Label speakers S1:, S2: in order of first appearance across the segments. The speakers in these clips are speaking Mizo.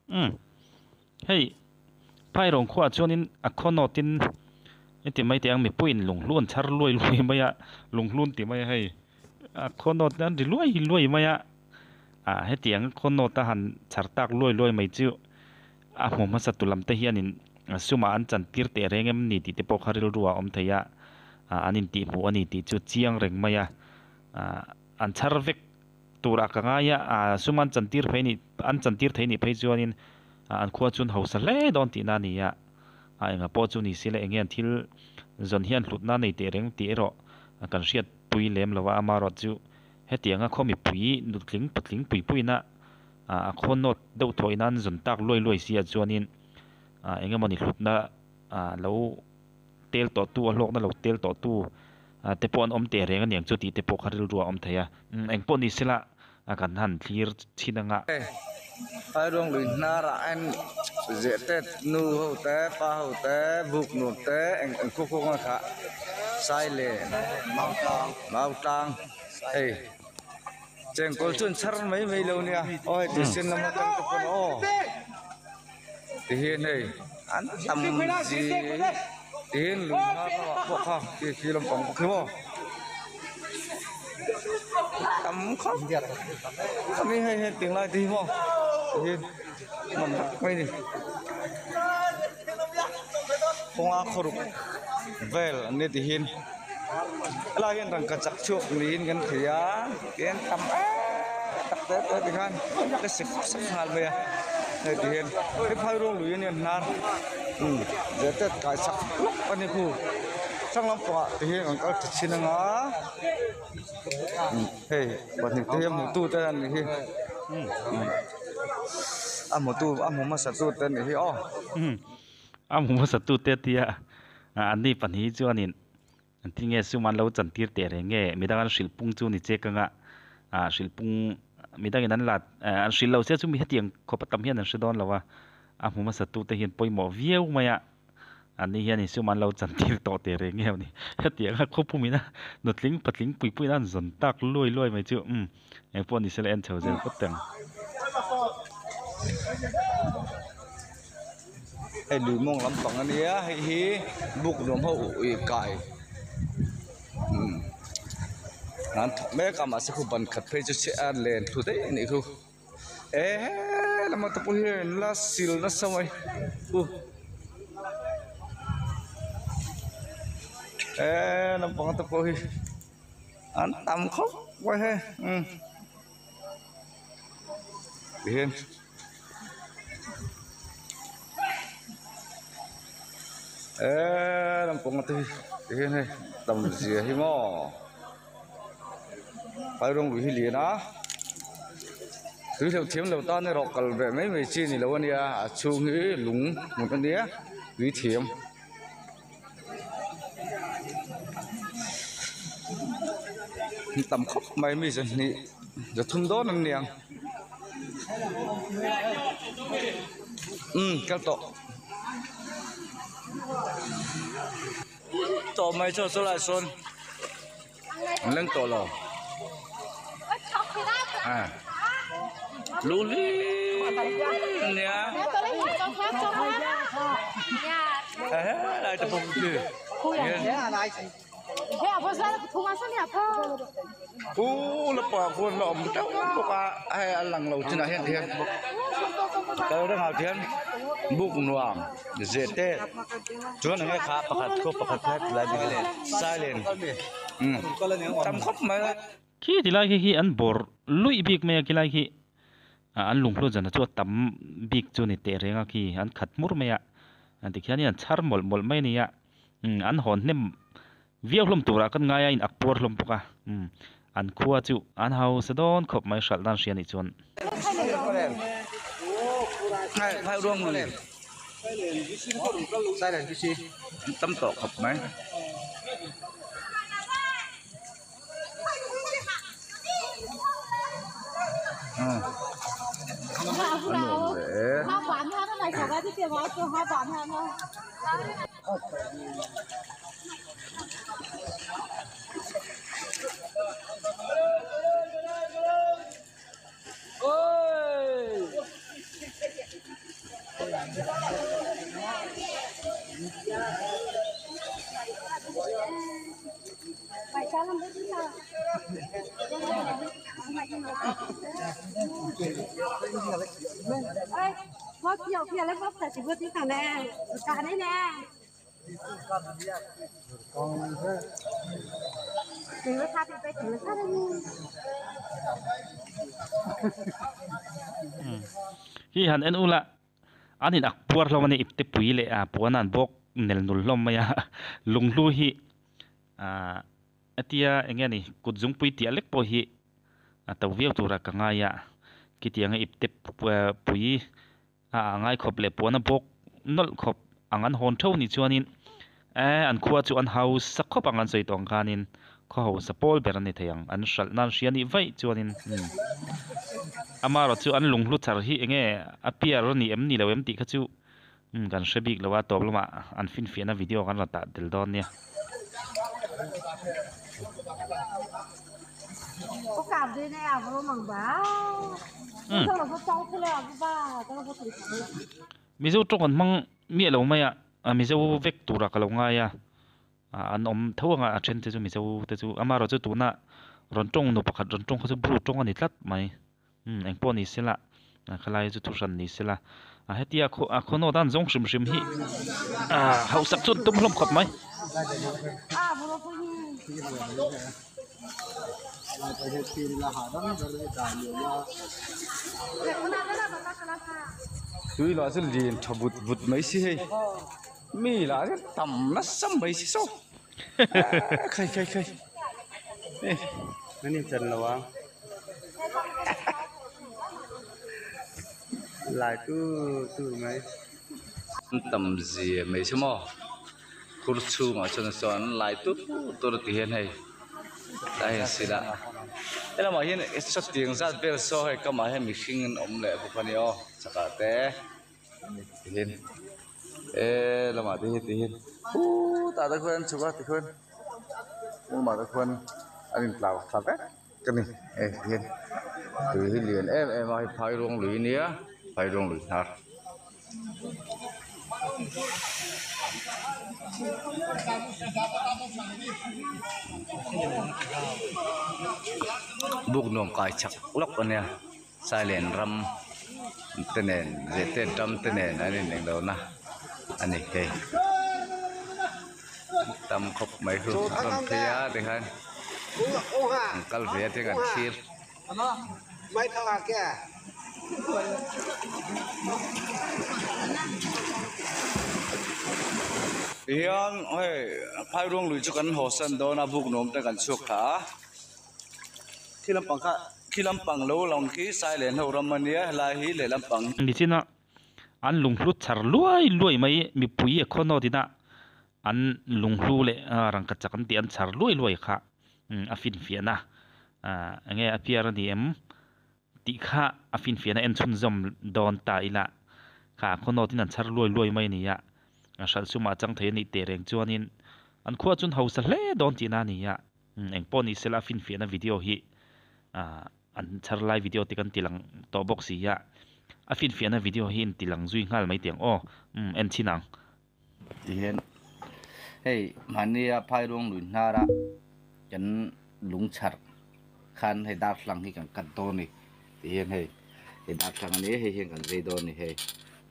S1: Umm hei phairawng khuaah chuanin a khaw nawtin heti mai teh ang mipuiin lunghlu an chhar luai luai mai a lunghlun tih mai a hei a khaw nawt an ri luai luai mai a ah hetiang khaw nawt a han chhar tak luai luai mai chu a hmu hmasa tu lam te hianin sumah an chan tir teh reng em ni tih te pawh kha rilru a awm thei a ah an intih hmuh a ni tih chu chiang reng mai a ah an chhar vek. Turah ka ngai a, ah sum an chantir phei nih an chantir thei nih phei chuanin ah an khua chuan hausa hle dawn tihna a ni a, ah engah pawh chu ni sila eng nge an thil zawn hian hlutna nei teh reng tih erawh kan hriat pui lem lo a, amaherawh chu hetianga khaw mipui nutling patling pui puiina ah a khaw nawt deuh thawhina an zawn tak luai luai si ah chuanin ah eng emawni hlutna ah lo tel tawh tu a hlawkna lo tel tawh tu te pawh an awm teh reng aniang chu tih te pawh kha rilru a awm thei a eng pawh ni sela kan han thlir chhin anga.
S2: Phairuang lui hnarah en zeh te nu ho te pa ho te buk nuam te eng eng khaw khaw nge kha Sailen Mautlang hei chengkawl chu an chhar mai mai lo nia aw hei tih sen lam atang te pawn aw tihian hei an tam chi tihian lui hnar lamah pawh kha khi khi lampang bawk hi maw tam khawp ami hei hei tiang lai te hi maw tihian nuam tak mai a ni kawnga khawruk vel an nia tihian helai hian rangkachak chhuak niin kan thei a tihian tam em tak te te tikhan ka sek sek nghal mai a hei ti hian hei phai ruang lui ania hnar umm zeh tet kai chak lawk a ni khu hrang lampangah ti hian an kal tha thin anga umm hei pahnih te hi a hmu tu te an nih hi umm a hmu tu a hmu hmasa tu te an nih hi aw.
S1: A hmu hmasa tu te tia an ni pahnih hi chuanin An ti nge sum an lo chan tir teh reng nge midang an hrilh pung chu ni chek anga ah hrilh pung midangin an la eh an hrilh lo se chu mi hetiang khawp a tam hian an hre dawn lo a a hmu hmasa tu te hian pawimawh viau mai a an ni hian sum an lo chan tir tawh teh reng nge ni hetiang a khawpum ina nutling patling pui pui in an zawn tak luai luai mai chu umm engpawh ni sela en chho zel phawt teh ang.
S2: Hei lui mawng lampang a nia hei hi buk nuam ho ih kai umm an thawk mek a mahse khu ban khat phei chu chhiah a len thlu daih a nih chu e he lama te pawh hian la sil nasa mai u he lampang te pawh hi an tam khawp mai hei umm tihian. Eee lampang te hi ti hian hei tam zia hi maw phai rawng lui hi lian a tui hleuh thiam lo tan erawh kal ve mai mai chi a ni lo a nia a chhung hi lung hmun a nia tui thiam. Tam khawp mai mi zahnih zathum dawn an niang umm kal tawh tawh mai chaw chu lai sawn an leng tawh lo a lu hlim ania he lai te pawh khi pu lapa khuan la awm teuh bawk a hei a lang lo chinah hian tihian kal reng ah khian buk nuam zeh te chuan eng nge kha pakhat khaw pakhat kha tilai bik silent umm tam khawp mai a.
S1: Khi tilai khi hi an bawrh luih bik mai a khilai khi an lunghlu zan chu a tam bik chu ni teh reng a khi an khat hmur mai a tikhian in an chhar mawlh mawlh mai a ni a umm an hawn hnem viau hlawm turah kan ngai a in ak puar hlawm bawk a umm an khua chu an hausa dawn khawp mai hralh dan hria nih chuan.
S2: Tam tawh khawp mai. A nuam ve e.
S1: Hi han en ula an in ak puar hlawm ani ipte pui leh a puan an bawk nel nul hlawm mai a lunghlu hi ah hetia eng nge ni kut zungpui tih a lek pawh hi a to viau tura ka ngai a khitianga ipte pui a a ngai khawp leh puan a bawk nawlh khawp ang an hawn theuh ni chuanin eh an khua chu an hausa khawp ang an sawi tawh ang khanin khaw hausa pawl ber a ni thei ang an hralh nan hria nih vaih chuanin umm amaherawh chu an lunghlu char hi eng nge a piar a ni em ni lo em tih kha chu umm kan hre bik lo a tawp lamah an finfiahna video kan rawn tah tel dawn nia. Mizo tawng an hmang miah lo mai a, Mizo vek tura ka lo ngai a, an awm tho anga a then te chu Mizo te chu amaherawh chu tuna rawn tawng nu pakhat rawn tawng kha chu Bru tawng a ni tlat mai, umm engpawh ni sela khalai chu thuhran ni sela hetia a khaw nawt a an zawng hrim hrim hi hausak chu an tum hlawm khawp mai.
S2: Tui lah chu lian tha vut vut mai si hei mi lah chu tam nasa mai si saw khai khai khai
S3: an inchan lo a lai tur tur mai
S2: an tam zia mai si maw. Khur chhungah chuan sawn lai tur tur ti hian hei tlai hian sila helamah hian sawtiang zat vel saw hei kamah hian mihring an awm leh bawk a ni aw chakah te ti hian he lamah te hi ti hian khutah te khuan an chhuk a tikhuan lamah te khuan an intlau thla vek a ni hei ti hian tui hi lian em em a hei phairuang lui a nia phairuang lui hnar. Buk nuam kai chak lawk a nia sailen ram te nen zehtet ram te nen an in englo na a ni hei tam khawp mai chu a rawn phei a tikhan an kal ve a tiang an thlir. Tihian hei phairuang lui chu kan haw san dawn a buk nuam te kan chhuak thla a khi lampang kha khi lampang lo lang khi sailen ho ram ania helai hi lehlam pang.
S1: Nichina an lunghlu char luai luai mai mipui a khaw nawt ina an lunghlu leh rangkachak an tih an char luai luai kha a finfiahna enge a piar a ni em tih kha a finfiahna en chhunzawm dawn ta ila kha khaw nawtin an chhar luai luai mai a ni a a hralh sumah a chang thei a nih teh reng chuanin an khua chuan hausa hle dawn tihna a ni a engpawh ni sela a finfiahna video hi an chhar lai video te kan ti lang tawh bawk si a a finfiahna video hi in ti lang zui nghal mai teh ang aw en chhin ang.
S2: Tihian hei mahnia phairuang lui hnara kan lung chhar khan hei darthlang hi kan cut dawn a ni tihian hei hei darthlang a ni a hei hian kan zai dawn a ni hei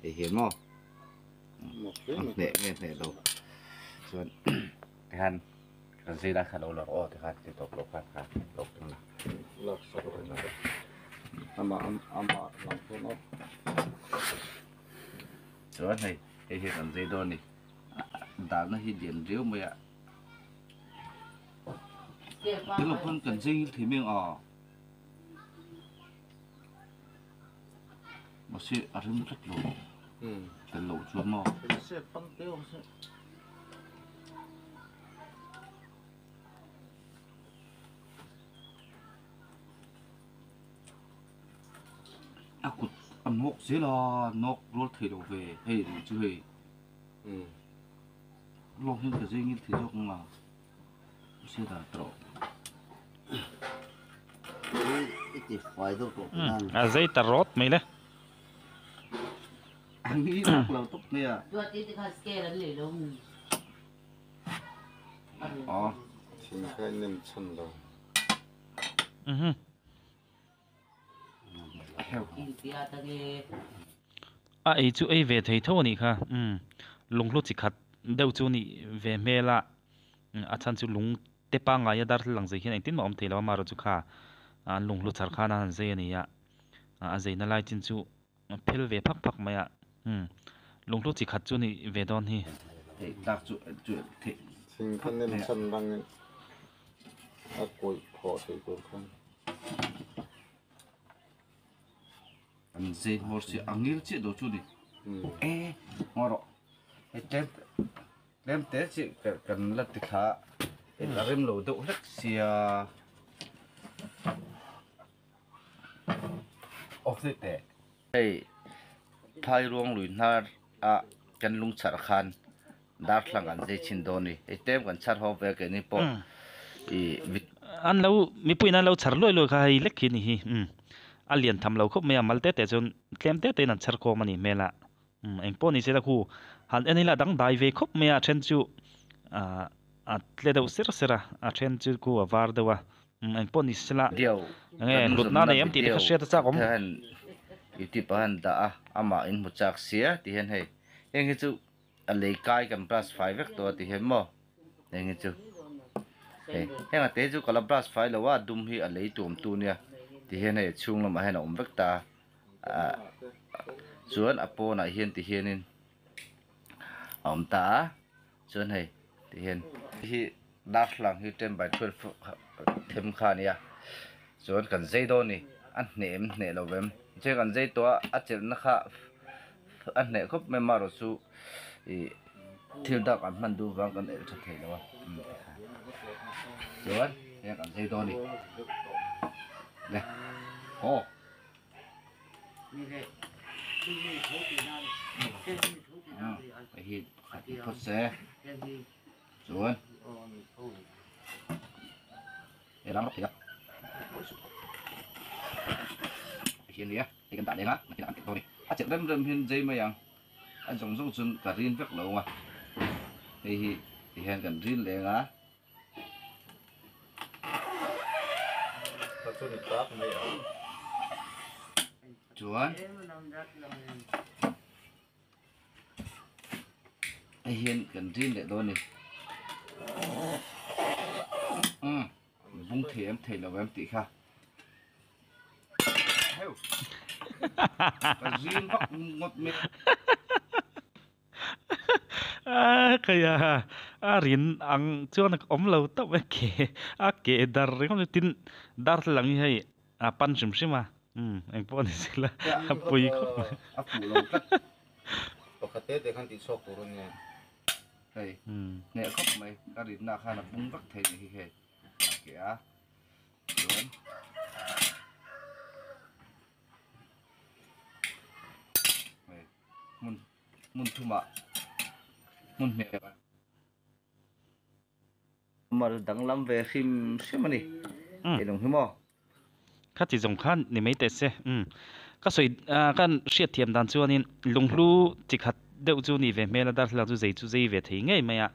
S2: hei hi maw a hneh nge hneh lo chuan tihian kan zai lai kha lo lang aw tikhan ti tawp lo khan kha lo keng la chuan hei. Hei hi kan zai dawn a ni dahna hi lian riau mai a tilo pawn kan zai ngil thei mai ang a mahse a rem tlat lo tel loh chuan maw. A kut a nawk zel a nawk rual thei lo ve hei ri chu hei lawng hian ka zeng ngil thei zawk ang a se dan tawh
S1: a zei ta rawt mai le
S2: a ngi lak lo tawp mai a
S1: A ei chu ei ve thei tho a nih kha umm lunghlu chi khat deuh chu nih ve hmel a a chhan chu lung te pangngai a darthlalang zei hian engtin mah awm thei lo a amaherawhchu kha an lunghlu chhar khan a han zei a ni a a zeina lai chin chu a phel ve phak phak mai a umm lunghlu chi khat chu nih ve dawn hi.
S4: Thing kha nem chhan rangin a kawih phawh theih tur khan.
S2: An zei hmawr si a ngil chiah do chu ni e ngaw rawh hei tlem tlem te chi kan la ti thla a rem lo deuh hlek sia off daih teh. Hei phai ruang lui hnar a kan lung chhar khan darthlang an zei chhin dawn ni hei tlem kan chhar ho ve keini pawh ih.
S1: An lo mipuiin an lo chhar luai luai kha hei lek hi ni hi umm a lian tham lo khawp mai a mal te te chuan tlem te te in an chhar khawm a nih hmel a umm eng pawh ni se la khu han en ila dang dai ve khawp mai a a then chu ah a tle deuh ser ser a a then chu khu a var deuh a umm eng pawh ni se la
S2: Video
S1: enge
S2: kan
S1: hlutna
S2: zawmna
S1: nei em tih te
S2: video
S1: kha hriat a chak awm.
S2: te han youtube ah han dah a amah in hmu chak sia ti hian hei heng hi chu A lei kai kan brush fai vek tawh a ti hian maw heng hi chu hei heng a te chu ka la brush fai lo a dum hi a lei tuam tu nia ti hian hei a chhung lamah hian a awm vek ta a chuan a pawnah hian ti hianin a awm ta a chuan hei ti hian hi darthlalang hi ten by 12 them kha a nia chuan kan zei dawn a ni a hneh em hneh lo vem chuan kan zei tawh a a chelhna kha. A hneh khawp mai amaherawh chu ih thil dak an hman duh vang kan elh tha thei lo a chuan heng an zei dawn a ni le aw hei hi pakhat ni phawt se chuan he ram rawk thei a hi a nia. Hei kan dah leng a, nakinah kan telh dawn a ni. A chelh rem rem hian zei mai ang, a zawng zawng chuan ka rin vek lo ang a, hei hi ti hian kan rin leng a. Chuan hei hian kan rin leh dawn a ni. Umm bung thei em thei lo em tih kha.
S1: Khaia a rin ang chuan a awm lo tauh e ke a ke dar ringawt chu tin darthlalang hi hei a pan hrim hrim a umm engpawh a ni sela a pui khawp mai.
S2: A fuh lo tlat.
S4: Pakhat te te khan tih chhuak tur a nia.
S2: Hei hneh khawp mai ka rinna khan a bung vek thei ni hi hei a ke a. Chuan hei hmun hmun thumah hmun hmeh mar danglam ve hrim hrim a ni ei lung hi maw.
S1: Kha ti zawng khan ni mai teh se umm ka sawi kan hriatthiam dan chuanin lunghlu chi khat deuh chu ni ve hmel a darthlalang chu zei chu zei ve thei ngei mai a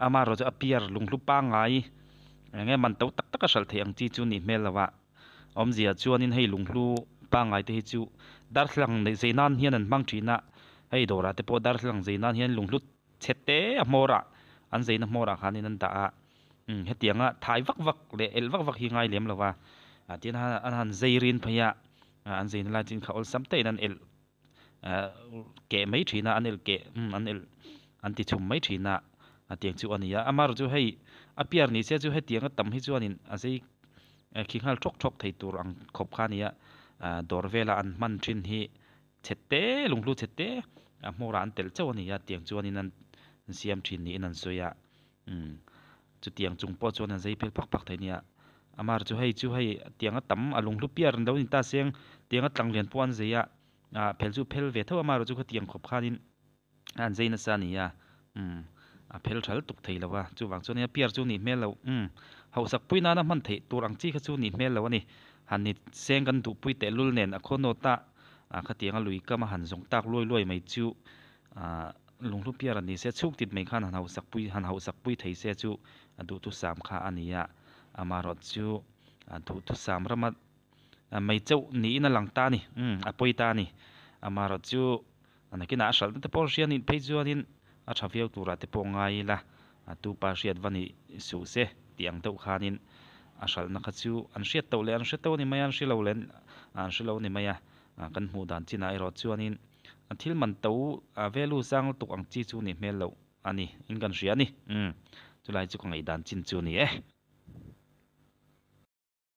S1: amaherawh chu a piar lunghlu pangngai Eng nge man to tak tak a hralh theih ang chi chu nih hmel lo a, awmzia chuanin hei lunghlu pangngai te hi chu darthlalang neih zei nan hian an hmang thin a, hei dawrah te pawh darthlalang zei nan hian lunghlu chhe te a hmawrah an zeina hmawrah khanin an dah a, umm hetianga thai vak vak leh elh vak vak hi ngai lem lo a, tin an han zei rin phei a, an zeina lai chin kha awlsam te in an elh keh mai thin a an elh keh umm an elh an ti chhum mai thin a a tiang chu a ni a amaherawh chu hei a piar ni se chu hetiang a tam hi chuanin a zei khi nghal thawk thawk thei tur ang khawp kha a ni a dawr vela an hman thin hi chhe te lunghlu chhe te a hmawrah an telh chauh a ni a tiang chuanin an siam thin niin an sawi a umm chutiang chung pawh chuan an zei phel phak phak thei a nia amaherawh chu hei chu hei tiang a tam a lunghlu piar an lo ni ta seng tiang a tlang lian pawh an zei a ah phel chu phel ve tho amaherawh chu khatiang khawp khanin an zei nasa a ni a umm a phel thal tuk thei lo a chuvang chuan a piar chu nih hmel loh umm hausak pui nana hman theih tur ang chi kha chu nih hmel loh a ni han ni seng kan duhpui tehlul nen a khaw nawt a ah khatiang a lui kam a han zawng tak luai luai mai chu ah Lunghlu piar a ni se, chhuk tit mai khan han hausak pui han hausak pui thei se chu a duhthusam kha a ni a, amaherawh chu a duhthusam rama Mai chauh niin a lang ta a ni. Umm a pawi ta a ni. Amaherawh chu nakinah a hralhna te pawh hria nih phei chuanin a tha viau turah te pawh ngai ila a tupa hriat va nih suh se tih ang deuh khanin a hralhna kha chu an hriat tawh leh an hre tawh a ni mai a, an hre lo leh an hre lo a ni mai a. Kan hmuh dan chinah erawh chuanin thil man to value sang lutuk ang chi chu nih hmel loh a ni in kan hria a ni. Umm chulai chu ka ngaihdan chin chu a ni e.